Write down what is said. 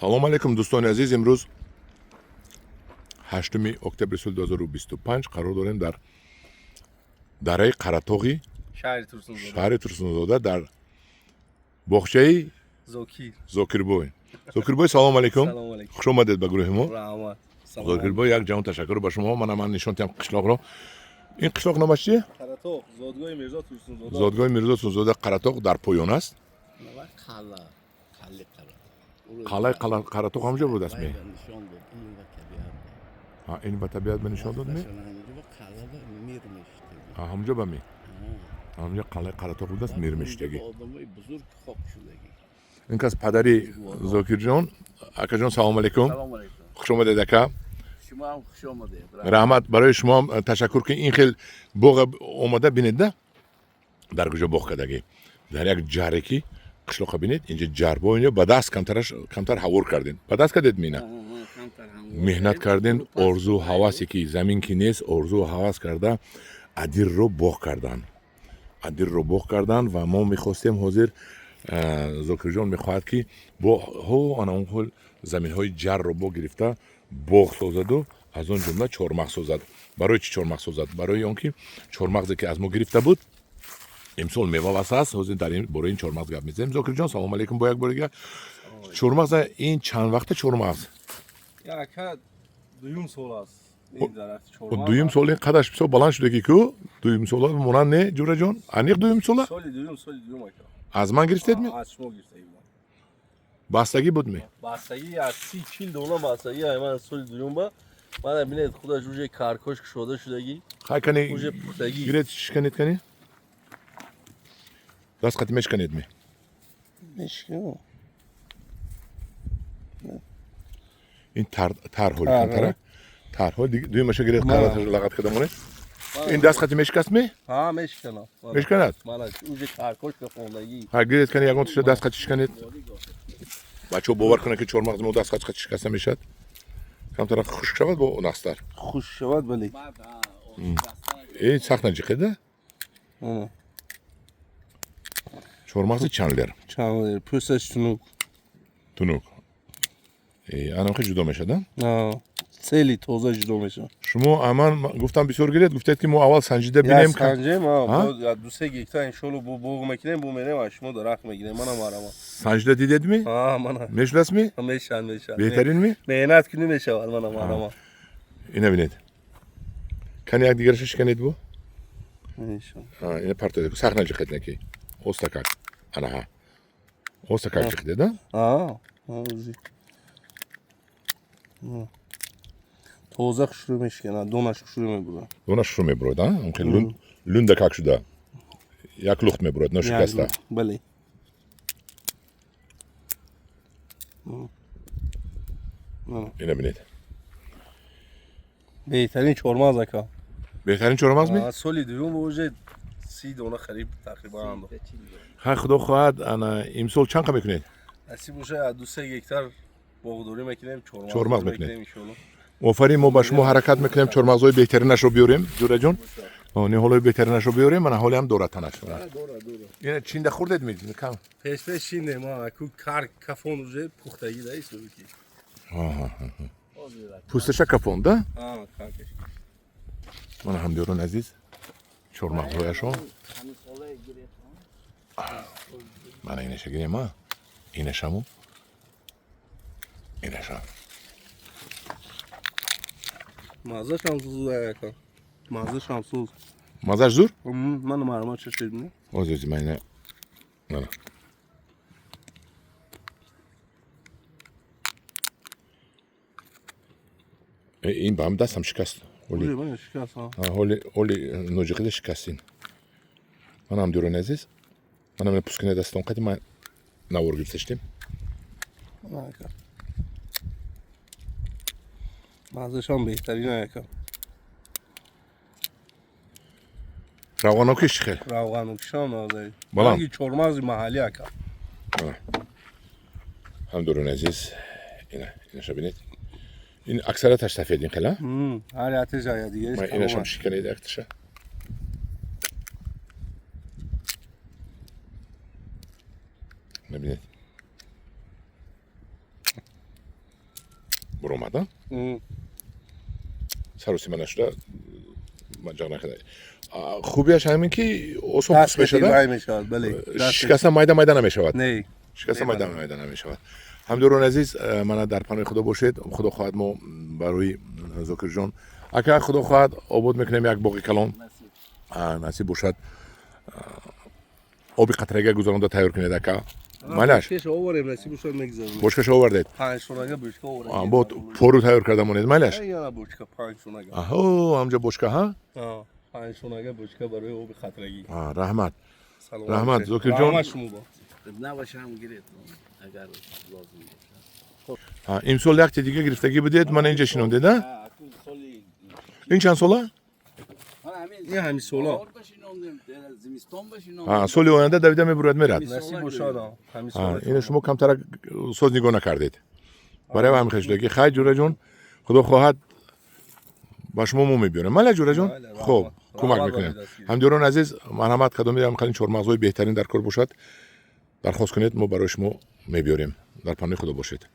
Салом алейкум, дӯстони азиз. Имрӯз 8 октябри соли 2025 қарор дорем дар дараи Қаратоғи шаҳри Турсунзода, дар боғчаи Зокирбой. Зокирбой, салом алейкум, хуш омадед ба гурӯҳи мо. Зокирбой, як ҷаҳон ташаккур ба шумо. Мана ман нишон диҳам қишлоқро. Ин қишлоқ номаш чие? Зодгоҳи Мирзо Турсунзода, Қаратоғ дар поён аст. Қалъаи Қаратоғ ҳамҷо будааст ме? Ин ба табиат ба нишон дод ме? Ҳамҷо ба ме? Ҳамҷо қалъаи Қаратоғ будааст, мир мешидагӣ. Ин кас падари Зокирҷон. Акаҷон, салом алейкум, хуш омадед, ака. Раҳмат барои шумоам, ташаккур, ки ин хел боғ омада бинед, да дар куҷо боғ кардагӣ, дар як ҷаре ки қишлоқа бинед, инҷа ҷарбо, инҷа ба даст камтараш камтар ҳавор кардем, ба даст кардед, мина меҳнат кардем, орзу ҳавасе ки замин ки нест, орзу ҳавас карда адирро боғ кардан, адирро боғ кардан. Ва мо мехостем ҳозир, Зокирҷон мехоҳад, ки бо ана он хел заминҳои ҷарро бо гирифта боғ созаду аз он ҷумла чормағз созад. Барои чӣ чормағз созад? Барои он ки чормағзе ки аз мо гирифта буд, имсол мева васа аст. Ҳозир дар бораи ин чормағз гап мезанем. Зокирҷон, салом алейкум, бо як бори дигар. Чормағз ин чанд вақта чормағз? Дуюм сол аст. Дуюм сол ин қадаш бисёр баланд шудаги ку, дуюм сола монанд не, ҷураҷон? Аниқ дуюм сола? Аз ман гирифтед ми? Бастагӣ буд ми? Бастагӣ аз 30-40 дона бастагӣ ман соли дуюм ба. Мана бинед, худаш уже каркош кушода шудагӣ. Хай, кани. Уже пухтагӣ. Гиред, шиканед, кани. Даст қати мешиканед ми? Мешиканам. Ин тар тар ҳоли камтарак. Тар ҳоли дуюмаша гиред, қараташ лағат карда монед. Ин даст қати мешикаст ми? Ҳа, мешиканам. Мешиканад? Мана уже каркош кафондагӣ. Ҳа, гиред, кани, ягон тиша даст қати шиканед. Бачаҳо бовар кунанд, ки чормағзи мо даст қати шикаста мешавад. Камтарак хушк шавад, бо нақстар. Хушк шавад, бале. Э, сахт наҷиқеда? Чормағзи чанлер. Чанлер, пӯсташ тунук. Тунук. Анамхи ҷудо мешавад, а? Цели тоза ҷудо мешавад. Шумо аман гуфтам бисёр гиред, гуфтед, ки мо аввал санҷида бинем. Санҷем, 2-3 гектар иншолло бо боғ мекунем, бо мерем, аз шумо дарахт мегирем. Мана марама. Санҷида дидед ми? Мана. Мешудаст ми? Мешавад, мешавад. Беҳтарин ми? Меҳнат кунӣ, мешавад, мана марама. Ина бинед. Кани, як дигараша шиканед бу? Ина партоед, сахт наҷиқед, неки. Остакак. Анаҳа. Остакак ҷиқидед, а? Тоза хушрӯ мешиканад, донаш хушрӯ мебурад. Донаш хушрӯ мебурад, а? Лунда как шуда. Як лухт мебурад, ношикаста. Бале. Ина бинед. Беҳтарин чормағз, ака. Беҳтарин чормағз ми? Соли дуюм уже 30 дона хариб тақрибан андохт. Хай, худо хоҳад, ана имсол чанд қа мекунед? Насиб боша, 2-3 гектар боғдорӣ мекунем, чормағз мекунем. Офарин, мо ба шумо ҳаракат мекунем, чормағзҳои беҳтаринашро биёрем, ҷураҷон. Ниҳолҳои беҳтаринашро биёрем, мана ҳоле ҳам дорад танаш. Ина чинда хӯрдед ми? Кам. Пеш пеш чиндем, ку кар кафон уже пухтагӣ да исоби ки. Пӯсташа кафон, да? Мана, ҳамдиёрони азиз, чормағзҳояшон. Мана инаша гирем, а? Инашаму. Инаша. Маззашам зур, ака. Маззашам суз. Маззаш зур? Мана марама чашид. Оз оз ман ина. Мана. Ин ба ҳам дастам шикаст. Оли шикаст. Ҳоли ҳоли ноҷиқида шикастин. Мана, ҳамдиёрони азиз. Мана мена пускина дастон қади ман навор гирифта шудем. Маззашам беҳтарин, ака. Равғанокиш чӣ хел? Равғанокишам маззаи. Баланд. Чормағзи маҳаллӣ, ака. Ҳамдиёрони азиз, ина инаша бинед. Ин аксарияташ сафед ин хел, а? Ҳар якташа я дигариш. Ман инашам шиканед якташа. Бинед. Буромад, а? Саросима нашуда, ҷағ накарда. Хубиаш ҳамин, ки осон пӯст мешавад. Вай мешавад, бале. Шикаста майда майда намешавад. Не. Шикаста майда майда намешавад. Ҳамдиёрони азиз, мана, дар паноҳи Худо бошед. Худо хоҳад, мо барои Зокирҷон ака, Худо хоҳад, обод мекунем як боғи калон. Насиб бошад. Оби қатрага гузаронда тайёр кунед, ака, майлаш. Пеш оварем, насиб бошад, мегузарем. Бочкаша овардед? Панҷшонага бочка оварем. Бо пору тайёр карда монед, майлаш. Яна бочка панҷшонага. Аҳо, ҳамҷа бочка, ҳа. Панҷшонага бочка барои оби қатрагӣ. Раҳмат, раҳмат, Зокирҷон. Раҳмат шумо бо. Навашам гиред, агар лозим бошад. Имсол якте дига гирифтагӣ будед, мана инҷа шинондед, а? Ин чанд сола? Ин ҳамин сола. Соли оянда давида мебурад, мерад. Насиб бошад, ҳамин сола. Ина шумо камтарак соз нигоҳ накардед, барои ҳамин хел шудагӣ. Хай, ҷураҷон, Худо хоҳад, ба шумо мо мебиёрем, майла, ҷураҷон? Хуб, кӯмак мекунем. Ҳамдиёрони азиз, марҳамат, кадоме ҳамхалин чормағзҳои беҳтарин дар кор бошад, дархост кунед, мо барои шумо мебиёрем. Дар паноҳи Худо бошед.